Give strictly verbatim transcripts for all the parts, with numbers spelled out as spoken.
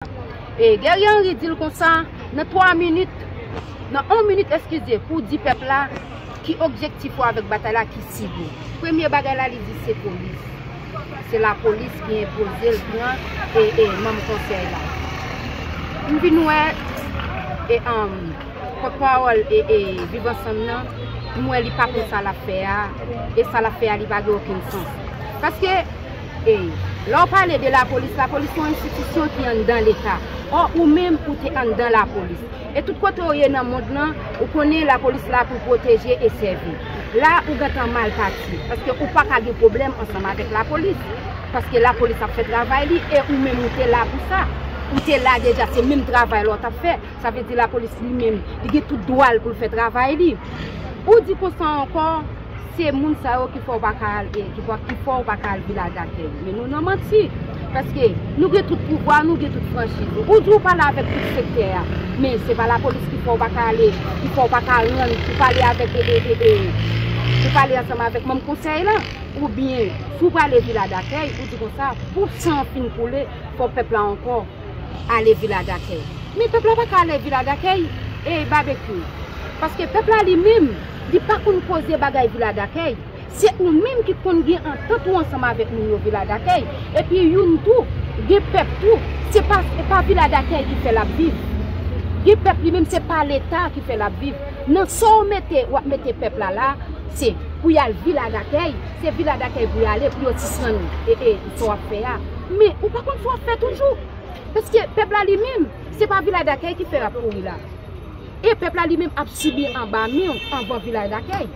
E Guerrier Henry di l konsa, nan twa minit, nan yon minit, eskize, pou w di pèp la ki objektif ou avèk batay la, ki sib ou. Premye bagay la, li di se polis. Se lapolis ki enpoze l pran e, e manm konsèy la. M vin wè e, um, pòtpawòl e, e Viv Ansanm nan, m wè li pa konn sa l ap fè a, e sa l ap fè a, li pa gen okenn sans. Paske, e, lè w pale de lapolis, lapolis se yon enstitisyon ki anndan Leta. Ò, ou menm, ou te anndan lapolis. E tout kote w ye nan mond lan, ou konnen lapolis la pou pwoteje e sèvi. La, ou gentan mal pati, paske ou pa ka gen pwoblèm ansanm avèk lapolis. Paske lapolis ap fè travay li, e ou menm ou te la pou sa. Ou te la deja, se menm travay la w t ap fè. Sa vle di lapolis li menm, li gen tout dwa l pou l fè travay li. Ou di konsa ankò, se moun sa yo ki fè w pa ka al, e, ki fè, ki fè w pa ka al Vila Dakèy. Men nou nan manti. Paske nou gen tout pouvwa, nou gen tout franchiz. Ou di w pale avèk tout sektè a. Men se pa lapolis ki fè w pa ka ale, ki fè w pa ka rann, pou pale avèk, e, e, e, e, pou pale ansanm avèk manm konsèy lan. Oubyen, si w prale Vila Dakèy, ou di konsa, pou san an fin koule, fò pèp la ankò ale Vila Dakèy. Men pèp la pa ka ale Vila Dakèy, e Babekyou. Paske pèp la li menm, li pa konn koze bagay Vila Dakèy. Se ou menm ki konn gen antant ou ansanm avèk moun yo Vila Dakèy. Epi youn tou, gen pèp tou, se pa, se pa Vila Dakèy ki fè l ap viv. Gen pèp li menm, se pa Leta ki fè l ap viv. Nan sa w mete, w ap mete pèp la la, se pou y al Vila Dakèy, se Vila Dakèy pou y ale, pou yo sispann, e, e, sa w ap fè a. Men, ou pa konn sa w ap fè toujou. Paske pèp la li menm, se pa Vila Dakèy ki fè y ap kouri la. E pèp la li menm ap sibi anba men w anvan Vila Dakèy.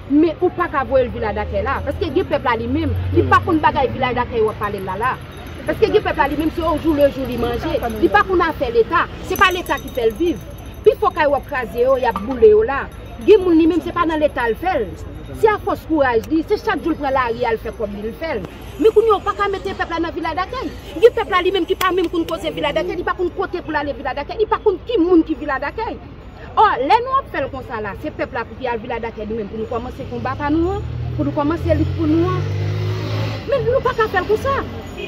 Men ou pa ka voye l Vila Dakèy la. Paske gen pèp la li menm, li pa konn bagay Vila Dakèy w ap pale l la la. Paske gen pèp la li menm, se o jou le jou li manje. Li pa konn afè Leta. Se pa Leta ki fè l viv. Pifò kay w ap kraze yo, y ap boule yo la. Gen moun li menm, se pa nan Leta l fè l. Se afòs kouraj li, se chak jou l pran lari a, l fè kòb li, l fè l. Men kounye a, ou pa ka mete pèp la nan Vila Dakèy. Gen pèp la li menm ki pa menm konn koze Vila Dakèy, li pa konn kote pou l ale Vila Dakèy, li pa konn ki moun ki Vila Dakèy. Ò, lè nou ap fè l konsa la, se pèp la pou ki al Vila Dakèy nou menm, pou nou kòmanse konba pa nou an, pou nou kòmanse lit pou nou an. Men nou pa ka fè l konsa.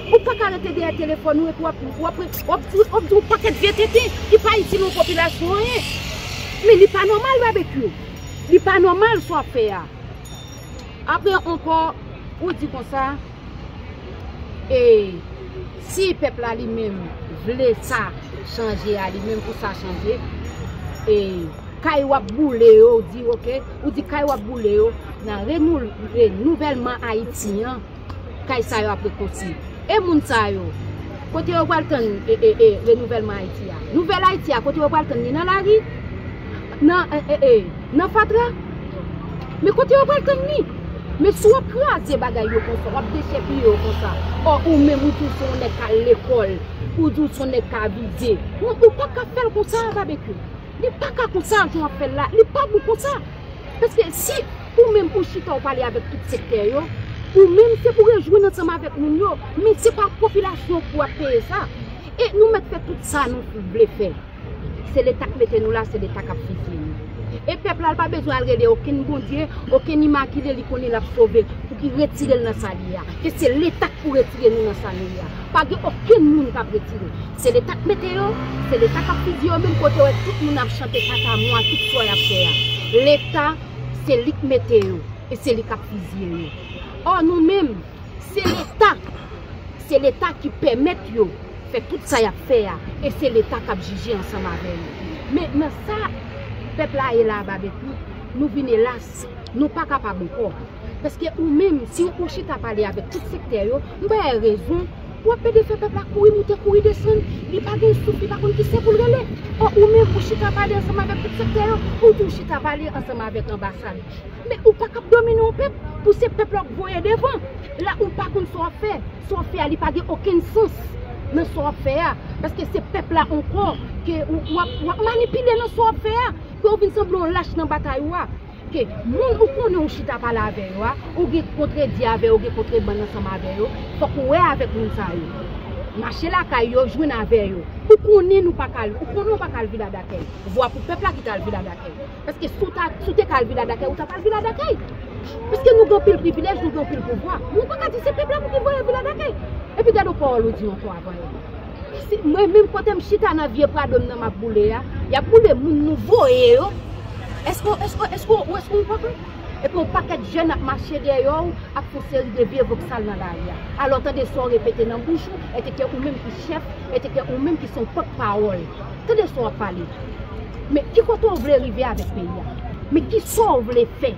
Ou pa ka rete dèyè telefòn ou epi w ap, w ap, w ap, w ap di yon pakèt vye tenten ki pa itil yon popilasyon anyen. Men li pa nòmal, Babekyou. Li pa nòmal sa w ap fè a. Apre ankò, ou di konsa, e si pèp la li menm vle sa chanje a, li menm pou sa chanje, e kay w ap boule yo, ou di, oke, ou di kay w ap boule yo, nan renou-, renouvèlman Ayiti an, kay sa yo ap rekonstwi. E moun sa yo, kote yo pral tann, e, e, e, renouvèlman Ayiti a? Nouvèl Ayiti a, kote yo pral tann li? Nan lari? Nan, e, e, e, nan fatra? Men kote yo pral tann li? Men si w ap kraze bagay yo konsa, w ap dechèpiye yo konsa, ò, ou menm ou di w se yon nèg k al lekòl, ou di w se yon nèg k avize, ou, ou pa ka fè l konsa, Babekyou. Li pa ka konsa, jan w ap fè l la, li pa bon konsa. Paske si ou menm ou chita ou pale avèk tout sektè yo, ou menm se pou rejwenn ansanm avèk moun yo, men se pa popilasyon pou ap peye sa. E nou mèt fè tout sa nou vle fè. Se Leta k mete nou la, se Leta k ap fizye nou. E pèp la, l pa bezwen al rele okenn Bondye, okenn imakile, li konnen l ap sove, pou ki retire l nan sa l ye a. Ke se Leta k pou retire nou nan sa nou ye a. Pa gen okenn moun k ap retire. Se Leta k mete yo, se Leta k ap fizye yo, menm kote w wè tout moun ap chante kaka mwa tout sa y ap fè a. Leta, se li k mete yo, e se li k ap fizye yo. Ò, nou menm, se Leta, se Leta ki pèmèt yo fè tout sa y ap fè a, e se Leta k ap jije ansanm avè yo. Men nan sa pèp la ye la, Babekyou, nou vin elas, nou pa kapab ankò. Paske ou menm, si ou chita pale avèk tout sektè yo, m bay rezon, w ap pede fè pèp la kouri moute, kouri desann, li pa gen souf, li pa konn kisa pou l rele. Ò, ou menm, ou chita pale ansanm avèk tout sektè yo, ou di w chita pale ansanm avèk anbasad. Men ou pa kab domine yon pèp, pou se pèp la w ap voye devan. La ou pa konn sa w ap fè. Sa w ap fè a, li pa gen okenn sans nan sa w ap fè a. Paske se pèp la ankò ke w, w ap, w ap manipile nan sa w ap fè a. Ke w vin sanble yon lach nan batay ou a. Ke moun ou konnen ou chita pale avè yo a, ou gen kontredi avè yo, ou gen kontrebann ansanm avè yo, fòk ou wè avèk moun sa yo. Mache lakay yo, jwenn avè yo. Ou konnen nou pa ka al, ou konnen w pa ka al Vila Dakèy. Vwa pou pèp la ki t al Vila Dakèy. Paske si w ta, si w te ka al Vila Dakèy, ou t ap al Vila Dakèy. Paske nou gen anpil privilèj, nou gen anpil pouvwa. Men w pa ka di se pèp la pou ki voye Vila Dakèy. Epi gade yon pawòl ou di ankò avan yè. Si mwen menm kote m chita nan vye Prado m nan m ap boule a, y ap boule moun nou voye yo. Èske, èske, èske, èske ou konprann? Epi yon pakèt jèn ap mache dèyè w, ap fè yon seri de vye voksal nan lari a. Alò, tande sa w repete nan bouch ou, èske ou menm ki chèf, èske ou menm ki se yon pòtpawòl. Tande sa w ap pale. Men ki kote w vle rive avèk peyi a? Men ki sa w vle fè?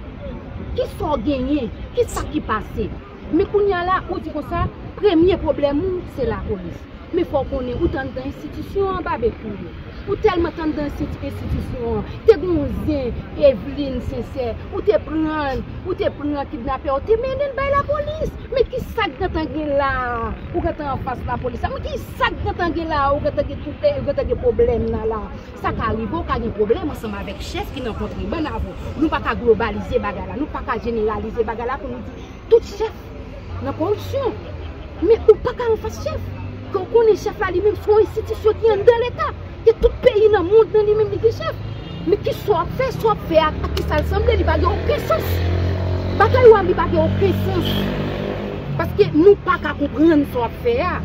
Ki sa w genyen? Ki sa ki pase? Men kounye a la, ou di konsa, premye pwoblèm ou, se lapolis. Men fò w konnen, ou t anndan enstitisyon an, Babekyou. Ou tèlman t anndan ensti-, enstitisyon an. Te gen yon zen, Evelyne Sincère, ou te pran, ou te pran kidnapè, ou te mennen l bay lapolis. Men ki sa k gentan gen la a? Ou gentan anfas lapolis la. Men ki sa k gentan gen la a? Ou gentan gen tout, ou gentan gen pwoblèm nan la a. Sa ka rive, ou ka gen pwoblèm ansanm avèk chèf ki nan kontrebann avè w. Nou pa ka globalize bagay la, nou pa ka jeneralize bagay la pou nou di tout chèf nan koripsyon. Men ou pa ka anfas chèf. Ke w konnen chèf la li menm se yon enstitisyon ki anndan Leta. Ke tout peyi nan mond nan li menm li gen chèf. Men ki sa w ap fè, sa w ap fè a, ak ki sa l sanble, li pa gen okenn sans. Batay ou a, li pa gen okenn sans. Paske nou pa ka konprann sa w ap fè a.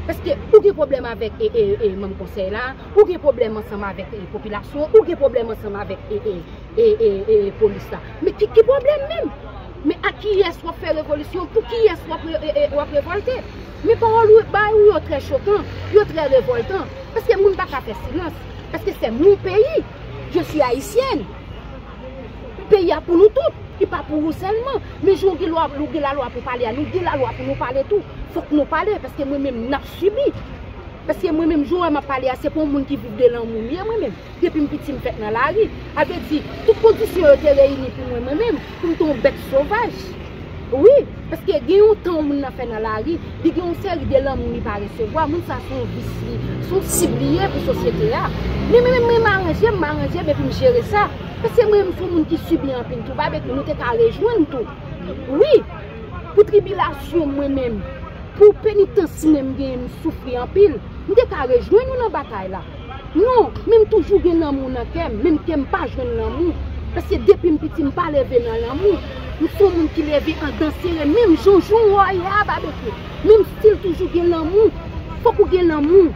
Paske ou gen pwoblèm avèk, e, e, e, manm konsèy la, ou gen pwoblèm ansanm avèk, e, popilasyon, ou gen pwoblèm ansanm avèk, e, e, e, e, e, polis la. Men ki, ki pwoblèm menm? Men ak kiyès w ap fè revolisyon? Pou kiyès w ap re-, e, e, w ap revòlte? Men pawòl ou, bay ou yo trè chokan, yo trè revòltan. Paske moun pa ka fè silans. Paske c'est mon pays. Je suis haïtienne. Peyi a pou nou tout. Li pa pou ou sèlman. Men jan w gen lwa, ou gen lalwa pou pale a, nou gen lalwa pou nou pale tou. Fòk nou pale, paske mwen menm, n ap sibi. Paske mwen menm, jan w wè m ap pale a, se pa yon moun ki viv de lanmou m ye, mwen menm. Depi m piti, m fèt nan lari. A vle di, tout kondisyon yo te reyini pou mwen, mwen menm, pou m te yon bèt sovaj. Wi, paske gen yon tan yon moun nan fè nan lari, li gen yon seri de lanmou li pa resevwa. Moun sa se yon vis li, se yon sib li ye pou sosyete a. Men mwen menm, mwen, m aranje m, m aranje m, epi m jere sa. Paske mwen menm, se yon moun ki sibi anpil tou, Babekyou, nou te ka rejwenn tou. Wi, pou tribilasyon mwen menm, pou penitans mwen m genyen, m soufri anpil, m te ka rejwenn ou nan batay la. Non, men m toujou gen lanmou nan kè m, menm ke m pa jwenn lanmou. Paske depi m piti, m pa leve nan lanmou. M se yon moun ki leve anndan sere, menm jan w wè w ye a, Babekyou. Menm stil toujou gen lanmou. Fòk ou gen lanmou.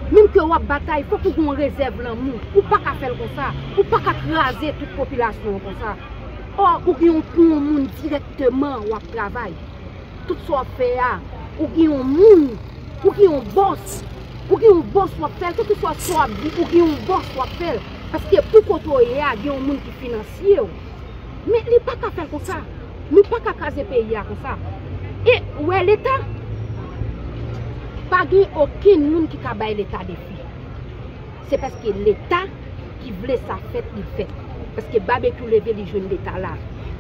Menm ke w ap batay, fòk ou gen yon rezèv lanmou. Ou pa ka fè l konsa. Ou pa ka kraze tout popilasyon an konsa. Ò, ou gen yon, pou yon moun dirèkteman w ap travay. Tout sa w ap fè a, ou gen yon moun, ou gen yon bòs. Ou gen yon bòs w ap fè l, kèlkeswa sa w ap di, ou gen yon bòs w ap fè l. Paske pou kote w ye a, gen yon moun ki finansye w. Men li pa ka fè l konsa. Nou pa ka kraze peyi a konsa. E w wè Leta, pa gen okenn moun ki ka bay Leta defi. Se paske Leta ki vle sa fèt, li fèt. Paske Babekyou leve, li jwenn Leta la.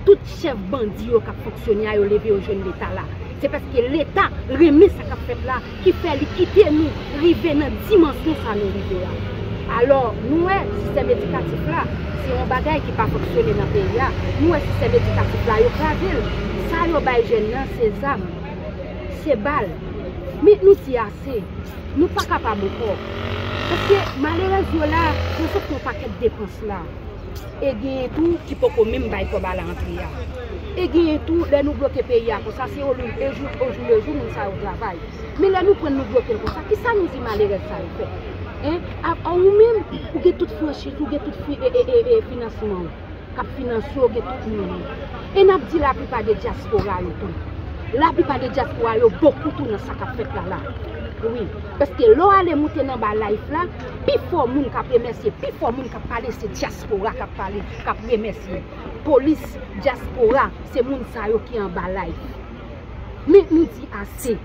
Tout chèf bandi yo k ap fonksyone a, yo leve, yo jwenn Leta la. Se paske Leta renmen sa k ap fèt la, ki fè li kite nou rive nan dimansyon sa nou rive a. Alò, nou wè, sistèm edikatif la, se yon bagay ki pa fonksyone nan peyi a. Nou wè sistèm edikatif la, yo kraze l. Sa yo bay jèn nan, se zam, se bal. Men nou di ase. Nou pa kapab ankò. Paske malerèz yo la, yo sot fè yon pakèt depans la. E genyen tou ki poko menm bay kòb a la antre a. E genyen tou, lè nou bloke peyi a konsa, se o jou, o jou, o jou le jou moun sa yo travay. Men lè nou pran n nou bloke l konsa, kisa nou di malerèz sa yo fè? Hein? A, a ou menm, ou gen tout franchiz, ou gen tout fi, e, e, e, e, finansman ou k ap finanse w, gen tout moun. E n ap di laplipa de dyaspora yo tou. Laplipa de dyaspora yo bokou tou nan sa k ap fèt la la. Wi, paske lè w ale moute nan ba live la, pifò moun k ap remèsye, pifò moun k ap pale, se dyaspora k ap pale, k ap remèsye. Polis, dyaspora, se moun sa yo ki anba live. Men nou di ase.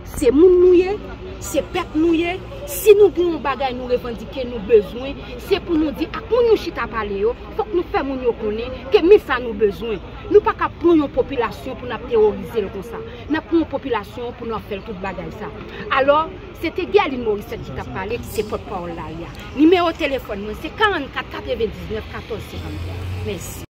Se moun nou ye, se pèp nou ye. Si nou gen yon bagay nou revandike, nou bezwen, se pou nou di ak moun nou chita pale yo, fòk nou fè moun yo konnen ke men sa nou bezwen. Nou pa ka pran yon popilasyon pou n ap teworize l konsa. N ap pran yon popilasyon pou n ap fè l tout bagay sa. Alò, se te Guerline Morissette ki t ap pale, ki se pòtpawòl lari a. Nimewo telefòn mwen se karannkat katrevendiznèf katòz senkanntwa. Mèsi.